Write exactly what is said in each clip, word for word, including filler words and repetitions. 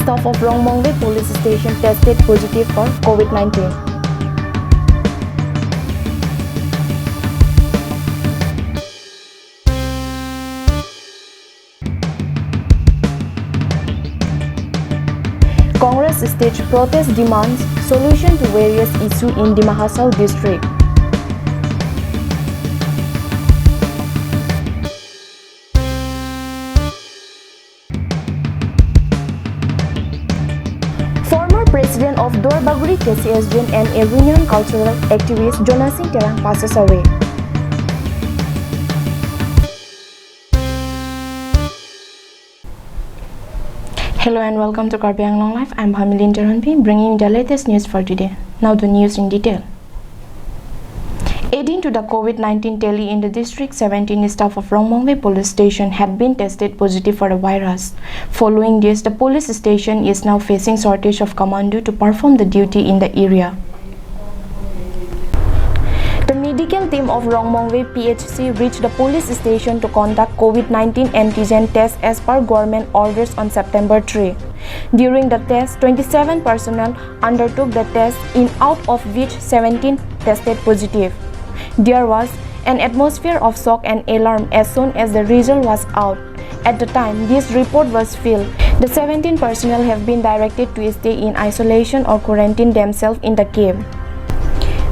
Staff of Rongmongve Police Station tested positive for COVID nineteen. Congress stage protest demands solution to various issue in Dima Hasao district. Former president of Duarbagori K C S J and a renowned cultural activist Jonasing Terang passes away. Hello and welcome to Karbi Anglong Live. I'm Bhamilin Teronpi, bringing you the latest news for today. Now the news in detail. Adding to the COVID nineteen tally in the district, seventeen staff of Rongmongve police station had been tested positive for the virus. Following this, the police station is now facing shortage of commando to perform the duty in the area. The medical team of Rongmongve P H C reached the police station to conduct COVID nineteen antigen test as per government orders on September three. During the test, twenty-seven personnel undertook the test, in out of which seventeen tested positive. There was an atmosphere of shock and alarm as soon as the result was out. At the time this report was filled, the seventeen personnel have been directed to stay in isolation or quarantine themselves in the cave.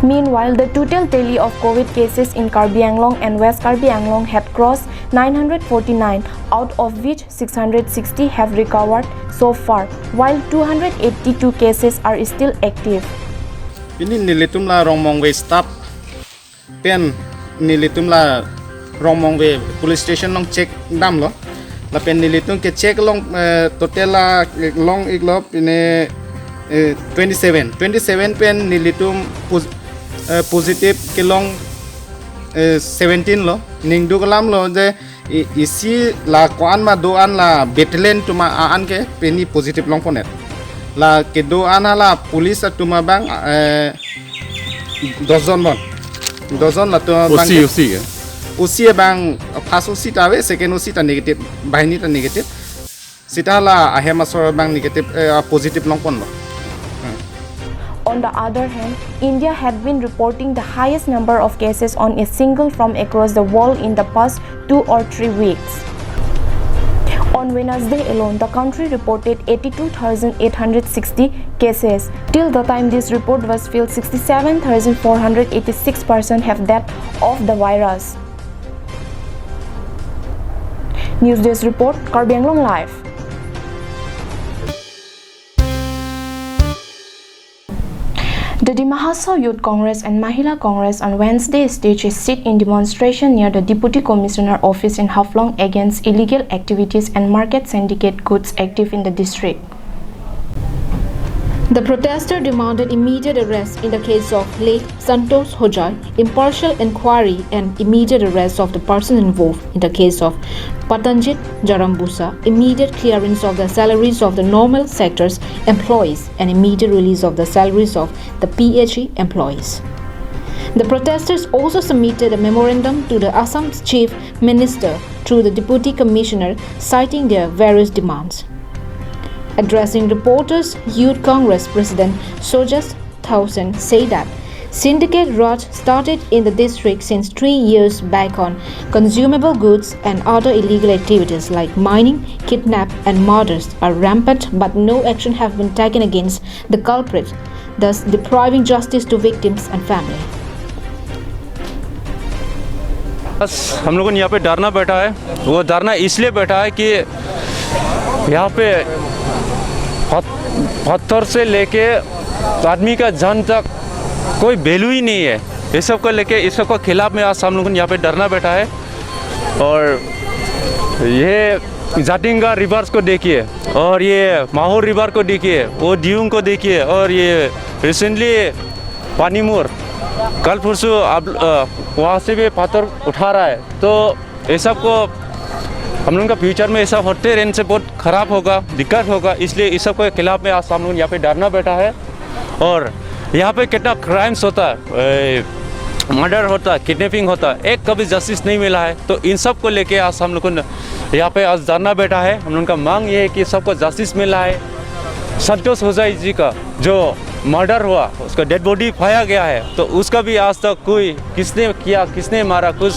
Meanwhile, the total tally of COVID cases in Karbi Anglong and West Karbi Anglong had crossed nine hundred forty-nine, out of which six hundred sixty have recovered so far, while two hundred eighty-two cases are still active. Pini nelitum la Rongmongve staff pen nelitum la Rongmongve police station along check damlo. Lapen nelitum ke check along, eh, total la long iklop ini, eh, twenty-seven. Twenty-seven pen nelitum pos-, eh, positive kelong, eh, seventeen lo. Ningduk alamlo je i-, isi la ko-an ma do-an la battalion atum a-an ke pini positive longpondet. La kedo-an hala police atum abang, eh, dos jon bon. Dos jon latum abang O C, ke O C ke? O C abang, first O C ta ave, second O C ta negative, banghini ta negative. Sita la ahem asor abang negative, eh, positive longponlo. Hmm. On the other hand, India had been reporting the highest number of cases on a single from across the world in the past two or three weeks. On Wednesday alone, the country reported eighty-two thousand eight hundred sixty cases. Till the time this report was filled, sixty-seven thousand four hundred eighty-six persons have died of the virus. News Desk Report, Karbi Anglong Live. The Dima Hasao Youth Congress and Mahila Congress on Wednesday staged a sit-in demonstration near the Deputy Commissioner office in Haflong against illegal activities and market syndicate goods active in the district. The protester demanded immediate arrest in the case of late Santosh Hojai, impartial inquiry and immediate arrest of the person involved in the case of Patanjit Jarambusa, immediate clearance of the salaries of the normal sector's employees and immediate release of the salaries of the P H E employees. The protesters also submitted a memorandum to the Assam's Chief Minister through the Deputy Commissioner, citing their various demands. Addressing reporters, Youth Congress President Sojas Thaosen said that Syndicate Raj started in the district since three years back on consumable goods and other illegal activities like mining, kidnap and murders are rampant, but no action have been taken against the culprit, thus depriving justice to victims and family. बस हम लोगों ने यहाँ पे धरना बैठा है, वो धरना इसलिए बैठा है कि यहाँ पे पत-, पत्थर से लेके आदमी का जान तक कोई वैल्यू ही नहीं है। ये सब को लेके, इस सब के खिलाफ में आज हम लोगों ने यहाँ पे धरना बैठा है। और ये जाटिंगा रिवर्स को देखिए, और ये माहूर रिवर को देखिए, वो दियुंग को देखिए, और ये रिसेंटली पानीमुर, कल परसों आप, अ, वहाँ से भी पत्थर उठा रहा है। तो ये सब को हम लोगों का फ्यूचर में ऐसा होते रहने से बहुत खराब होगा, दिक्कत होगा, इसलिए इस सब के खिलाफ में आज हम लोग यहाँ पे धरना बैठा है। और यहाँ पे कितना क्राइम्स होता है, ए, मर्डर होता है, किडनैपिंग होता है, एक कभी जस्टिस नहीं मिला है। तो इन सब को लेके आज हम लोग को न-, यहाँ पे आज धरना बैठा है। हम लोगों का मांग ये है कि सबको जस्टिस मिला है। संतोष होजाई जी का जो मर्डर हुआ, उसका डेड बॉडी पाया गया है, तो उसका भी आज तक कोई किसने किया, किसने मारा, कुछ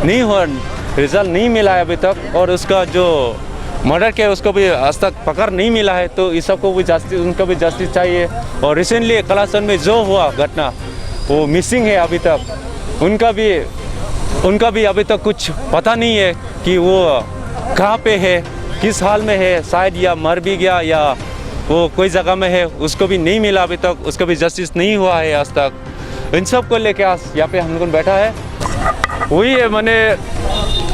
नहीं हुआ, रिजल्ट नहीं मिला है अभी तक। और उसका जो मर्डर किया, उसको भी आज तक पकड़ नहीं मिला है। तो ये सबको भी जस्टिस, उनको भी जस्टिस चाहिए। और रिसेंटली कलाचंद में जो हुआ घटना, वो मिसिंग है अभी तक, उनका भी उनका भी अभी तक कुछ पता नहीं है कि वो कहाँ पे है, किस हाल में है, शायद या मर भी गया या वो कोई जगह में है, उसको भी नहीं मिला अभी तक, उसका भी जस्टिस नहीं हुआ है आज तक। इन सब को लेके आज यहाँ पे हम लोग बैठा है। वही है, मैंने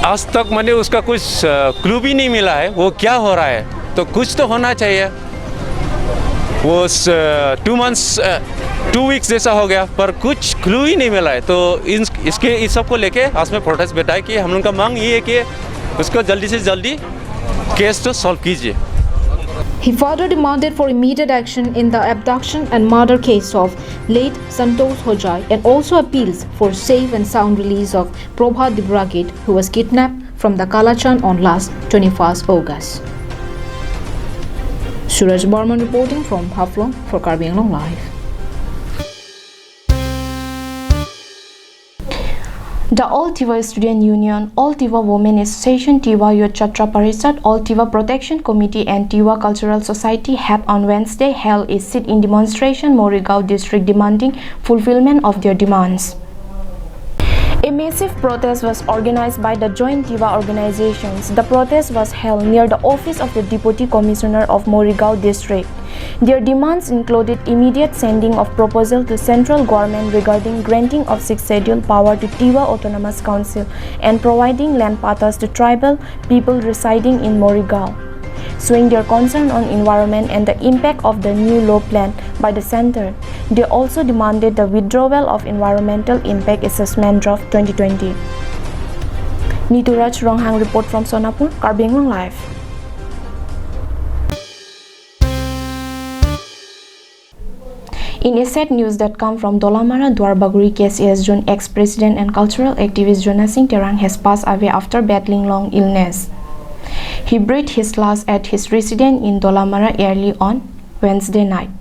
आज तक मैंने उसका कुछ क्लू भी नहीं मिला है वो क्या हो रहा है। तो कुछ तो होना चाहिए। वो टू मंथ्स, टू वीक्स जैसा हो गया, पर कुछ क्लू ही नहीं मिला है। तो इन इसके इस सब को लेके आज में प्रोटेस्ट बैठा है कि हम लोग का मांग ये है कि उसको जल्दी से जल्दी केस तो सॉल्व कीजिए। He further demanded for immediate action in the abduction and murder case of late Santosh Hojai and also appeals for safe and sound release of Prabhat Dibragate, who was kidnapped from the Kalachand on last twenty-first August. Suraj Barman reporting from Haflong for Karbi Anglong Live. The All Tiwa Student Union, All Tiwa Women Association, Tiwa Youth Chhatra Parishad, All Tiwa Protection Committee and Tiwa Cultural Society have on Wednesday held a sit-in demonstration Morigaon district demanding fulfillment of their demands. A massive protest was organized by the Joint Tiwa organizations. The protest was held near the office of the Deputy Commissioner of Morigaon district. Their demands included immediate sending of proposal to central government regarding granting of sixth schedule power to Tiwa Autonomous Council and providing land pattas to tribal people residing in Morigaon, showing their concern on environment and the impact of the new law plan by the center. They also demanded the withdrawal of environmental impact assessment draft twenty twenty. Nituraj Ronghang report from Sonapur, Karbi Anglong Live. In a sad news that come from Dolamara Duarbagori K C S Zone, ex-president and cultural activist Jona Singh Terang has passed away after battling long illness. He breathed his last at his residence in Dolamara early on Wednesday night.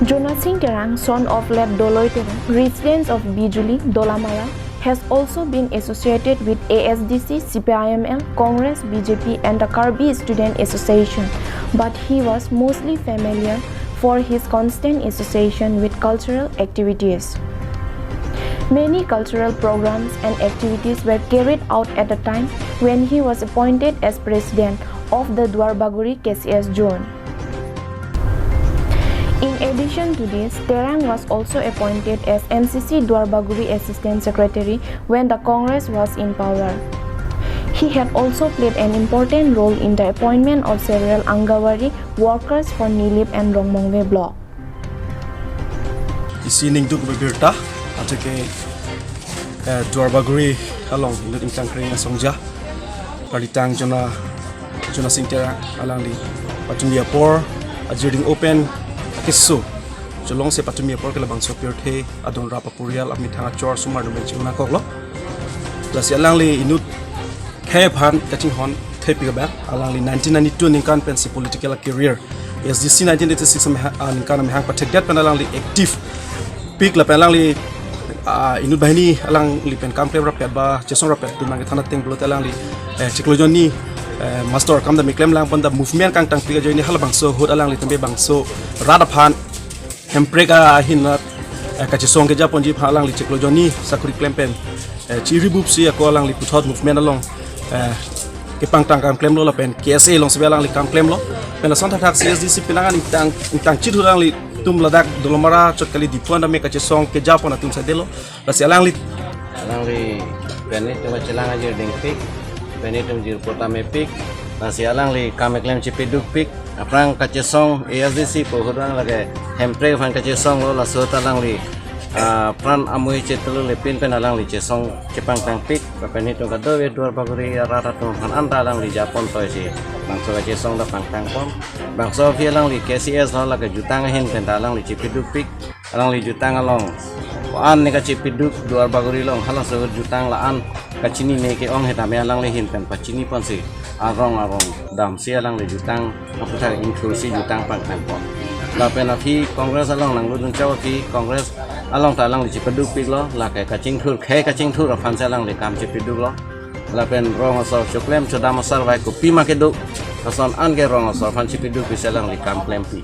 Jona Singh Terang, son of late Doloi Terang, resident of Bijuli, Dolamara, has also been associated with A S D C, C P I M L, Congress, B J P, and the Karbi Student Association, but he was mostly familiar for his constant association with cultural activities. Many cultural programs and activities were carried out at the time when he was appointed as president of the Duarbagori K C S Zone. In addition to this, Terang was also appointed as M C C Duarbagori Assistant Secretary when the Congress was in power. He had also played an important role in the appointment of several Anganwadi workers for Nilip and Rongmongve block. Isi ningduk bebirta, atake, eh, Duarbagori along inut ingtang kring asongja. Palitang Jona, Jona Singh Terang alangli patumi apor, ajirding open, akisu. Cholongsi patumi apor ke labangso pirthe adon rap apurial amethang achor sumar dumen chingna koklo. Lasi alangli inut khei aphan kachinghon thepik abang, alangli nineteen ninety-two ningkan pensi political career, S D C nineteen eighty-six amehang, ah, ningkan amehang pathekdet pen alangli active pik lapen alangli, ah, inut banghini alangli pen kam klem rapet ba chesong rapet atum nang kethan ateng pulote alangli, eh, chiklo jonni, eh, master kam dam keklem lang pon da movement kangtang pik ajoine halabangso ahut alangli tembe bangso rat aphan hemprek ahin nat, eh, kachesong keja ponji aphan alangli chiklo jonni sakori klem pen, eh, chiri bupsi ako alangli puthot movement along, eh, kepangtang kam klemlo lapen K S A along sebe alangli kam klemlo. Pen lason thakthaksi S D C penang an ingtang, ingtang chit ahut alangli tum ladak Dolamara chot kali Diphu an dam kachesong keja pon atum sa delo. Lasi alangli, alangli pen itum chelang ajirding pik, pen itum jirpo tame pik, lasi alangli kam keklem chipi duk pik, aphrang kachesong A S D C pu ahut alangli ke hemprek aphan kachesonglo, laso ahut alangli, ah, apran amui chetulu lepin pen alangli chesong chepangtang pik, lapen itum kadokave Duarbagori arat atum aphan anta alangli japon toisi bangso kachesong ta pangtang pon. Bangso aphi alangli K C S hala kejutang ahin pen ta alangli chipi duk pik, alangli jutang along ko-an ne kachipi duk Duarbagori along halaso jutang la-an kachinine ke-ong he tame alangli ahin pen pachini ponsi arong arong damsi alangli jutang aputhak ingthursi jutang pangthang pon. Lapen aphi Congress along nanglut dunchok aphi Congress along ta alangli chepaduk piklo, lake kachingthur, khei kachingthur aphansi alangli kam chepiduklo. Lapen rong asor choklem chodam asar vai kopima kedo, lason anke rong asor aphan chepiduk pisi alangli kam klempi.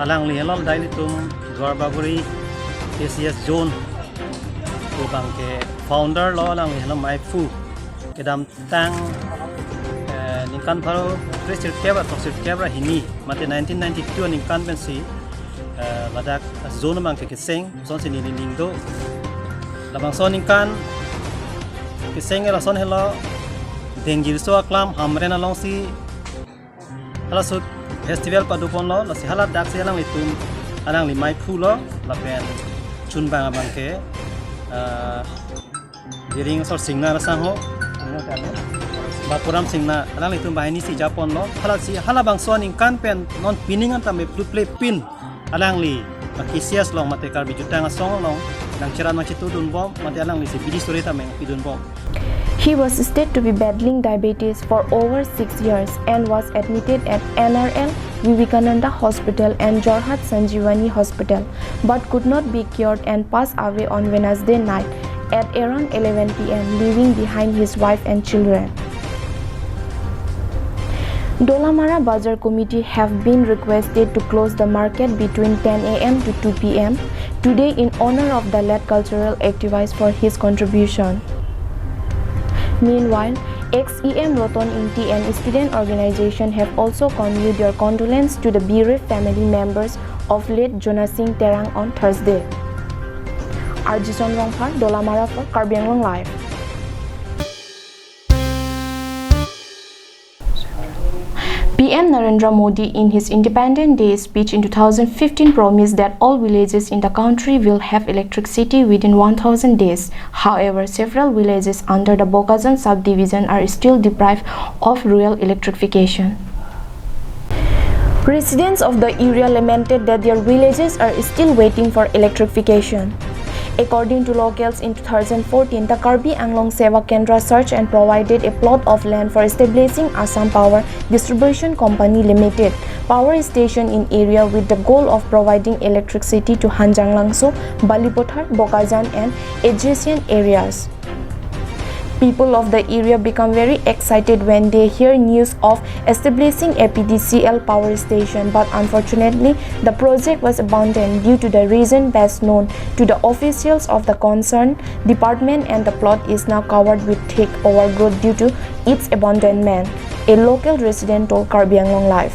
Alangli helo dak ilitum Duarbagori A C S zone pu abangke founder lo, alangli helo maiphu. Kedamtang, eh, ningkan pharo kre sirkep ra throk sirkep ra hini, mate nineteen ninety-two aningkan pensi, eh, ladak zone abangke keseng, lasonsi neli ning do. Labangso aningkan keseng lason helo Dengkirso aklam Hamren alongsi halaso festival padoponlo, lasi haladak si alanglitum, alangli maiphu lo, lapen chunbang abangke, ah, Dering asor Singnar asangho, Bapuram Singnar, alanglitum banghini si japonlo, halasi halabangso aningkan pen non pining an tame plutple pin alangli, ma K C S along mate Karbi Jutang Asong along nangcherap nangchetu dunbom, mate alanglisi bidi sore tame pidunbom. He was said to be battling diabetes for over six years and was admitted at N R L Vivekananda Hospital and Jorhat Sanjeevani Hospital, but could not be cured and passed away on Wednesday night at around eleven P M, leaving behind his wife and children. Dolamara Bazar Committee have been requested to close the market between ten A M to two P M today in honor of the late cultural activist for his contribution. Meanwhile, ex E M Roton Ingti and student organization have also conveyed their condolence to the bereaved family members of late Jonasing Terang on Thursday. Arjison Rongphar, Dolamara for Karbi Anglong Live. P M Narendra Modi, in his Independence Day speech in two thousand fifteen, promised that all villages in the country will have electricity within one thousand days. However, several villages under the Bokajan subdivision are still deprived of rural electrification. Residents of the area lamented that their villages are still waiting for electrification. According to locals, in two thousand fourteen, the Karbi Anglong Seva Kendra searched and provided a plot of land for establishing Assam Power Distribution Company Limited power station in area with the goal of providing electricity to Hanjanglangso, Balipathar, Bokajan and adjacent areas. People of the area become very excited when they hear news of establishing a P D C L power station, but unfortunately, the project was abandoned due to the reason best known to the officials of the concerned department, and the plot is now covered with thick overgrowth due to its abandonment, a local resident told Karbi Anglong Live.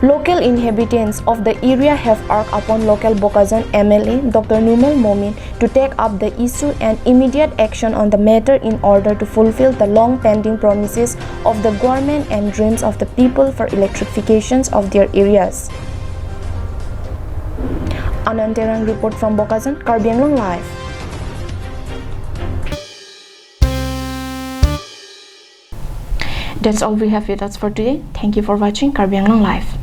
Local inhabitants of the area have urged upon local Bokajan M L A Doctor Numal Momin to take up the issue and immediate action on the matter in order to fulfill the long pending promises of the government and dreams of the people for electrifications of their areas. Anand Terang report from Bokajan, Karbi Anglong Live. That's all we have with us for today. Thank you for watching Karbi Anglong Live.